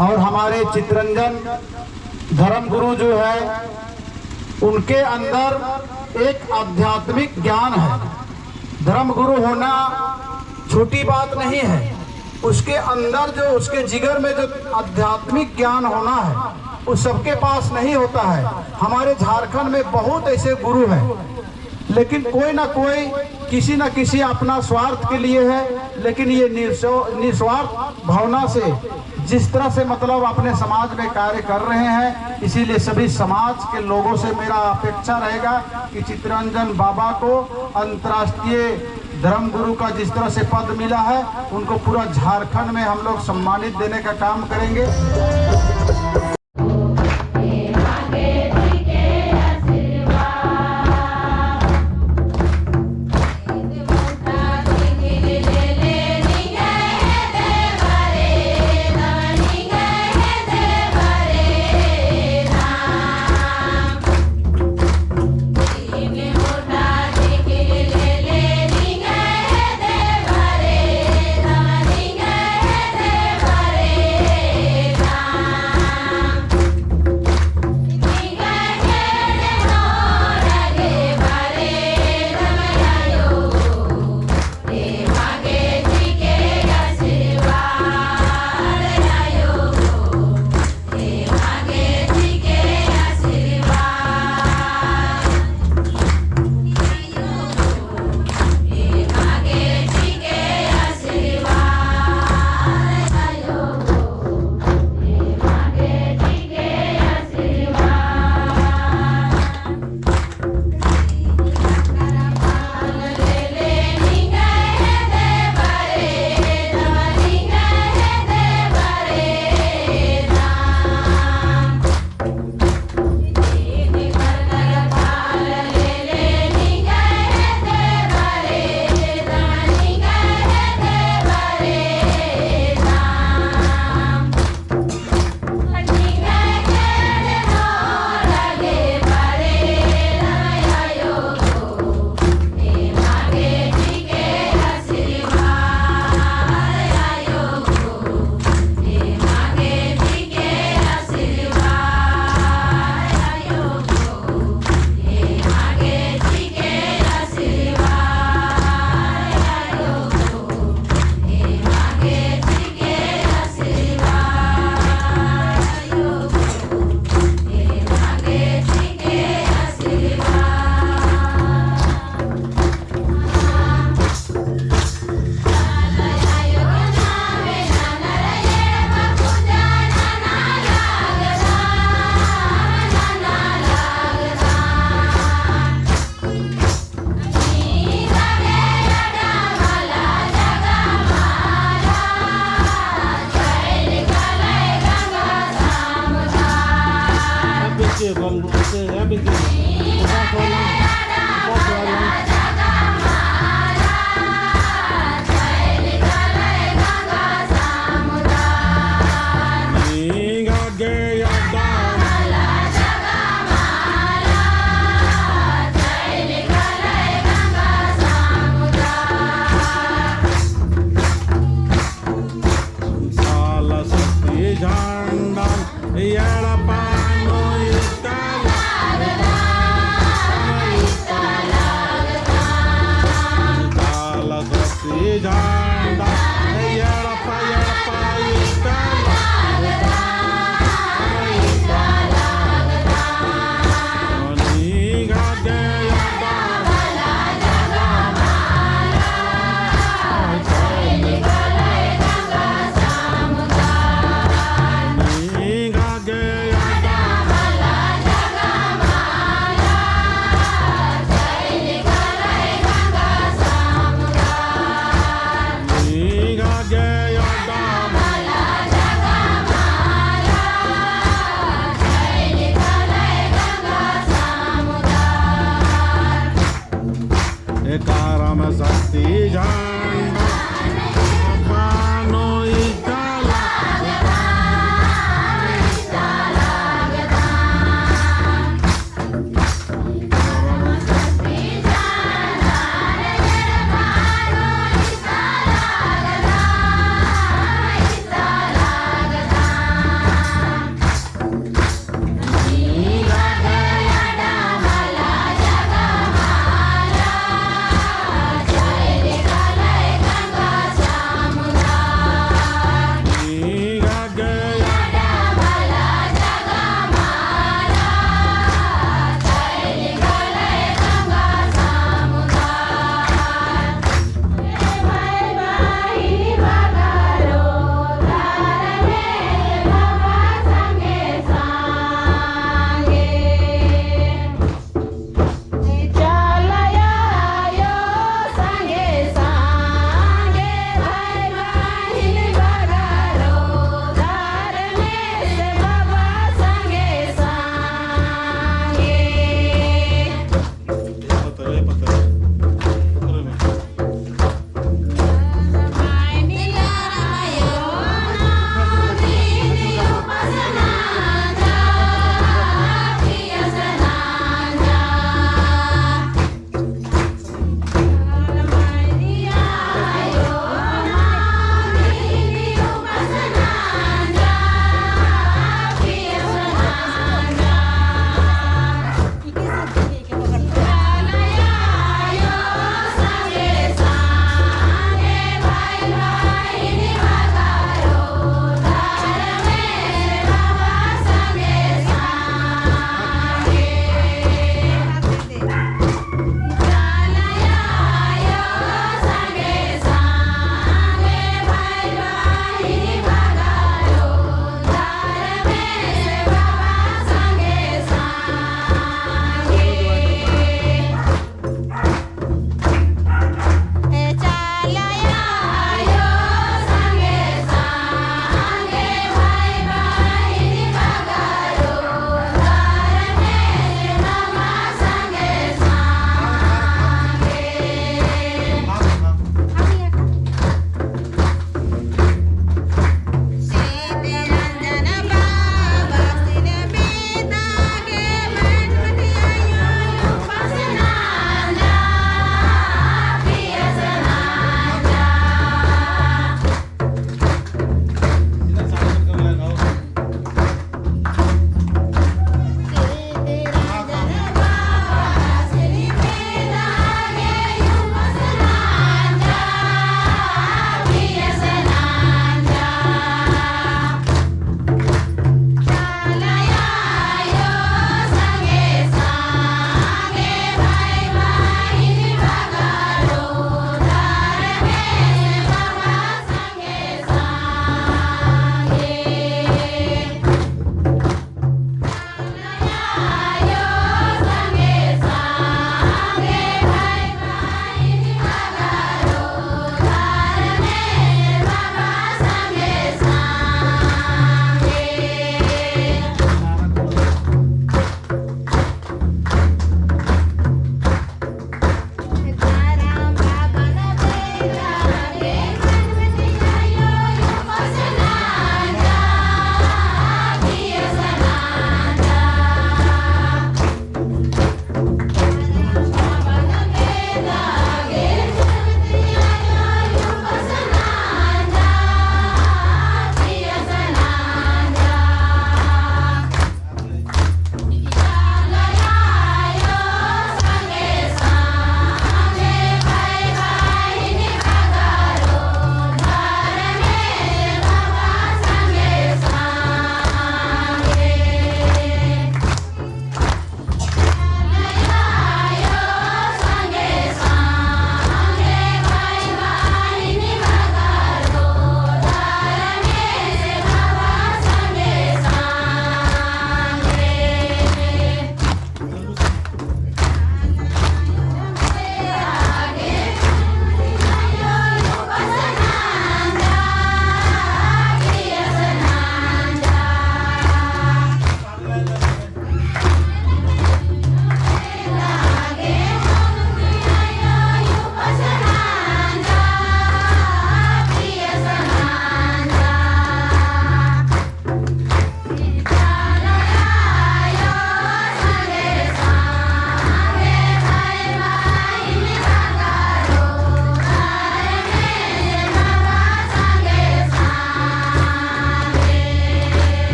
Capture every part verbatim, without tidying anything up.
और हमारे चितरंजन धर्मगुरु जो है, उनके अंदर एक आध्यात्मिक ज्ञान है। धर्मगुरु होना छोटी बात नहीं है। उसके अंदर जो, उसके जिगर में जो आध्यात्मिक ज्ञान होना है, वो सबके पास नहीं होता है। हमारे झारखंड में बहुत ऐसे गुरु हैं, लेकिन कोई ना कोई किसी ना किसी अपना स्वार्थ के लिए है, लेकिन ये निस्व-, निस्वार्थ भावना से जिस तरह से, मतलब, अपने समाज में कार्य कर रहे हैं, इसीलिए सभी समाज के लोगों से मेरा अपेक्षा रहेगा कि चितरंजन बाबा को अंतर्राष्ट्रीय धर्मगुरु का जिस तरह से पद मिला है, उनको पूरा झारखंड में हम लोग सम्मानित देने का काम करेंगे।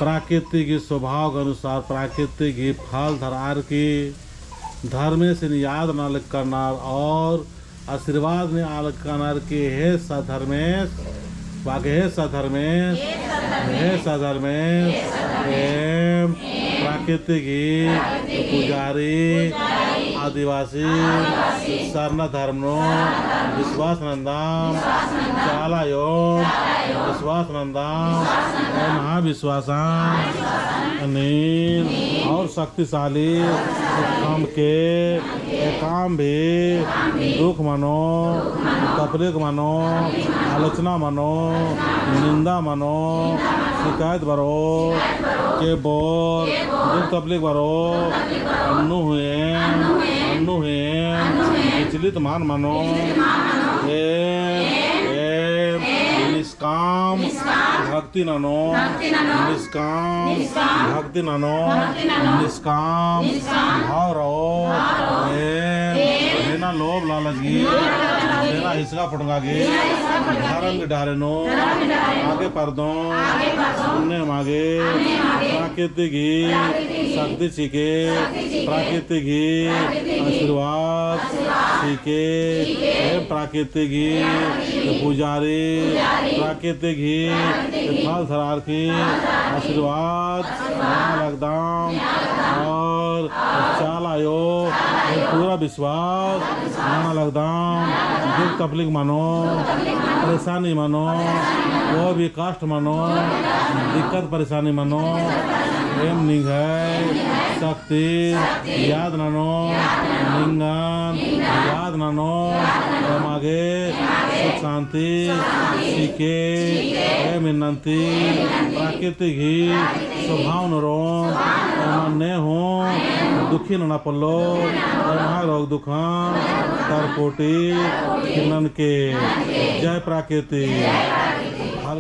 प्राकृतिक ही स्वभाव के अनुसार प्राकृतिक ही फल धरअर की धर्मेसिन याद नना लगनर और आशीर्वाद नेआ लगनर की हे सद्धर्मेस, बाकी हे सद्धर्मेस, हे सद्धर्मेस, एम प्राकृतिक ही पुजारी, आदिवासी, सरना धर्म नू विश्वास नन्दम, चाला आयो विश्वास नन्दम, एम महा विश्वासन नीन और शक्तिशाली, एकाम के, एकाम भी दुख मनो, तकलीफ मनो, आलोचना मनो, निंदा मनो, शिकायत बरओ, केब्बोर दुख तकलीफ बरओ, अन्नु हूँ, अन्नु हूँ विचलित मल मनो, एम, एम निष्काम भक्ति ननो, निष्काम भक्ति ननो, निष्काम भाव रओ। एम बिना लोभ लालच गही, बिना हिसका फुटंगा गही, धरम गही डहरे नू आगे परदोम, अन्नेम आगे प्राकृतिक ही शक्ति चिके, प्राकृतिक ही आशीर्वाद चिके, एम प्राकृतिक ही पुजारी, प्राकृतिक ही फल धरअर की आशीर्वाद नना लगदम और चाला आयो पूरा विश्वास नना लगदम। दुख तकलीफ मनो, परेशानी मनो, कोई भी कष्ट मनो, दिक्कत परेशानी मनो, एम निंग्है शक्ति याद ननो, निंगन याद ननो, एमा गे सुख शांति चिके, एम इन्नन्ती प्राकृतिक ही स्वभाव नू रओम, एमन ने हूँ दुखी नना पोल्लोर, एम्है रोग दुखन तरकोटी किन्नन के। जय प्राकृतिक।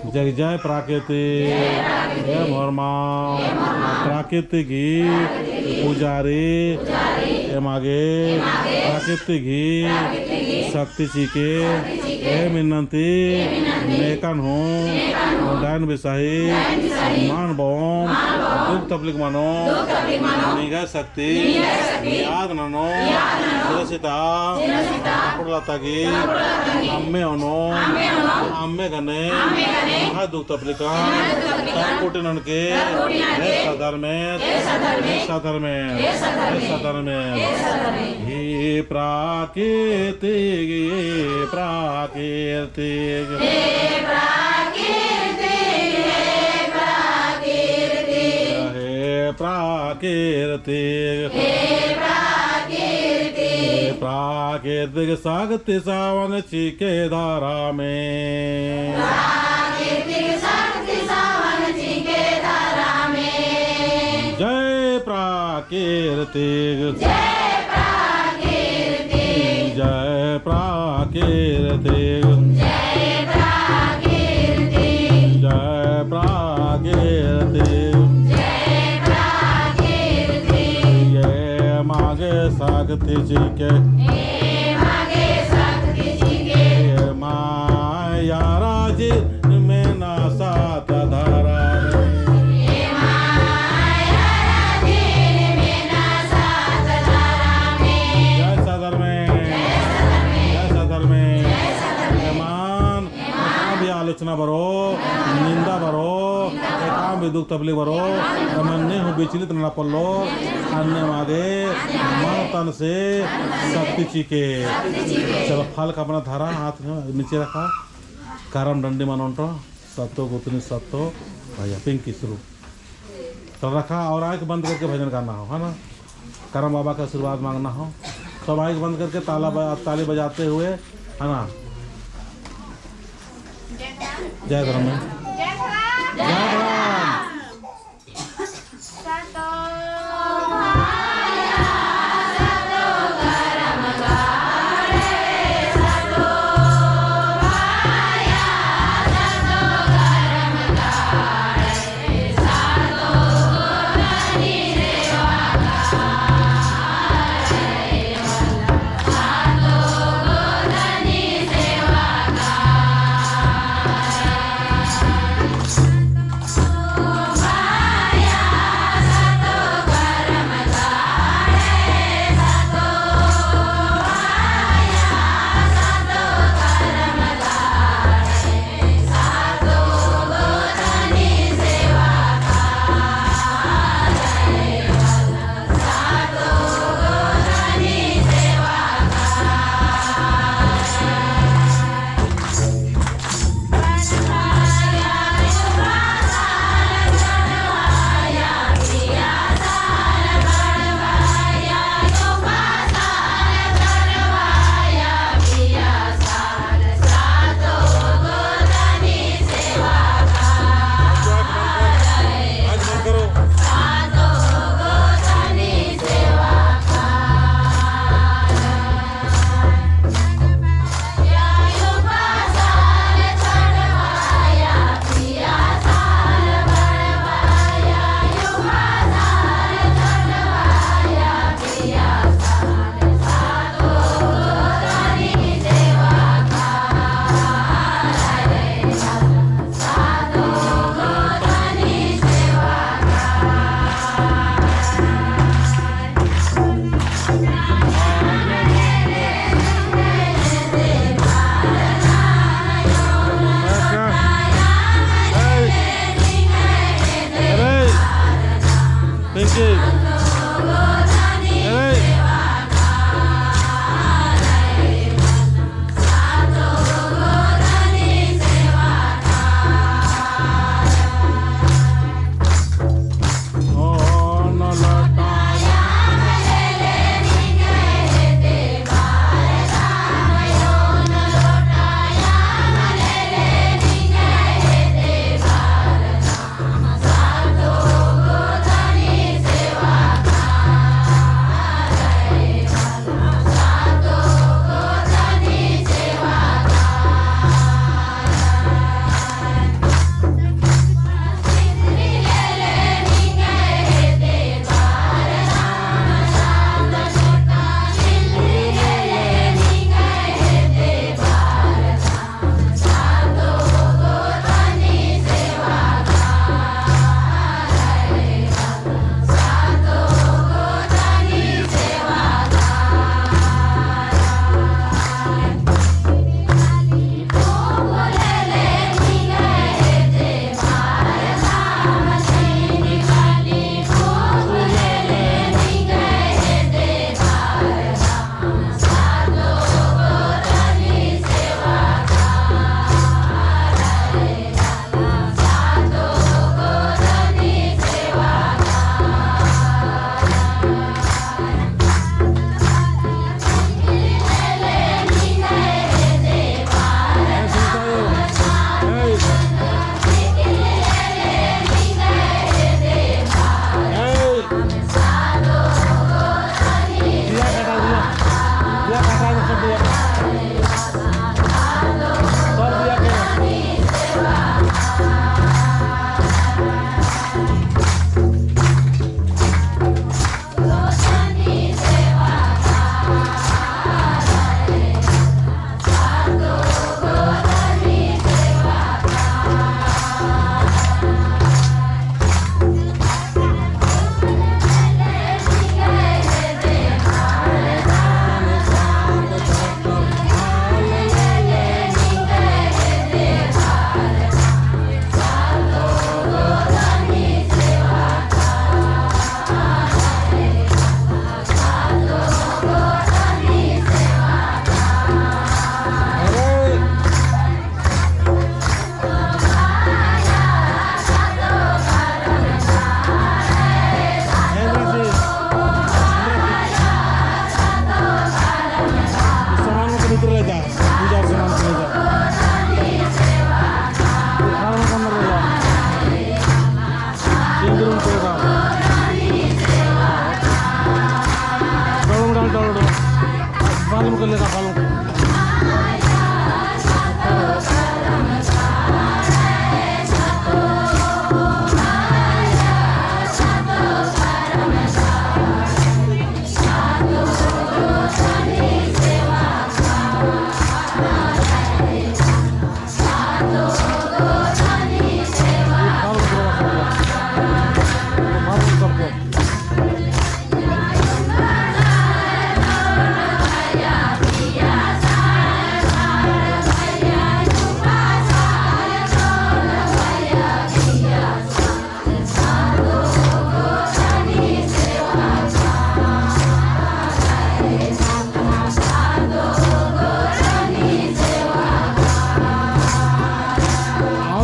जय जय प्राकृतिक। एम होरमा प्राकृतिक ही पुजारी, एमा गे प्राकृतिक ही शक्ति चिके, एम इन्नन्ती नेकन हूँ डाइन बिसाही मल बओम, दुख तकलीफ मनो, निंग्है शक्ति याद ननो, सिरसिता कपड़ा लत्ता गही अम्मे ओनो, अम्मे गने एम्है दुख तकलीफन तरकोटी ननके, हे सद्धर्मेस, हे सद्धर्मेस, हे सद्धर्मेस। हे प्राकृतिक, हे प्राकृतिक। हे प्राकृतिक, हे प्राकृतिक। हे प्राकृतिक। हे प्राकृतिक। हे प्राकृतिक शक्ति सावन चिके धरमे। प्राकृतिक शक्ति सावन चिके धरमे। जय प्राकृतिक। जय प्राकृतिक। जय प्राकृतिक। जय प्राकृतिक। जय प्राकृतिक। जय प्राकृतिक। एमा गे शक्ति चिके। एमा गे शक्ति चिके। एमा यारा जिन मेना सात धरमे। एमा यारा जिन मेना सात धरमे। जय सद्धर्मेस। जय सद्धर्मेस। जय सद्धर्मेस। एमन एकाम भी आलोचना बरओ, निंदा बरओ, एकाम भी दुख तकलीफ बरओ, एमन ने हूँ विचलित नना पोल्लोर, अन्नेम आगे मन तन से शक्ति चिके। चलो, फल का अपना धरा, हाथ में नीचे रखा, करम डंडी मनो ओन्टा, सत्तो गुतनी सत्तो, भैया पिंकी शुरू। तो रखा और आँख बंद करके भजन गाना हो, है ना? करम बाबा का आशीर्वाद मांगना हो। सब आँख बंद करके ताला बजा-, ताली बजाते हुए, है ना? जय धर्म। जय धर्म।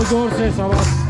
जोर से शाबाश।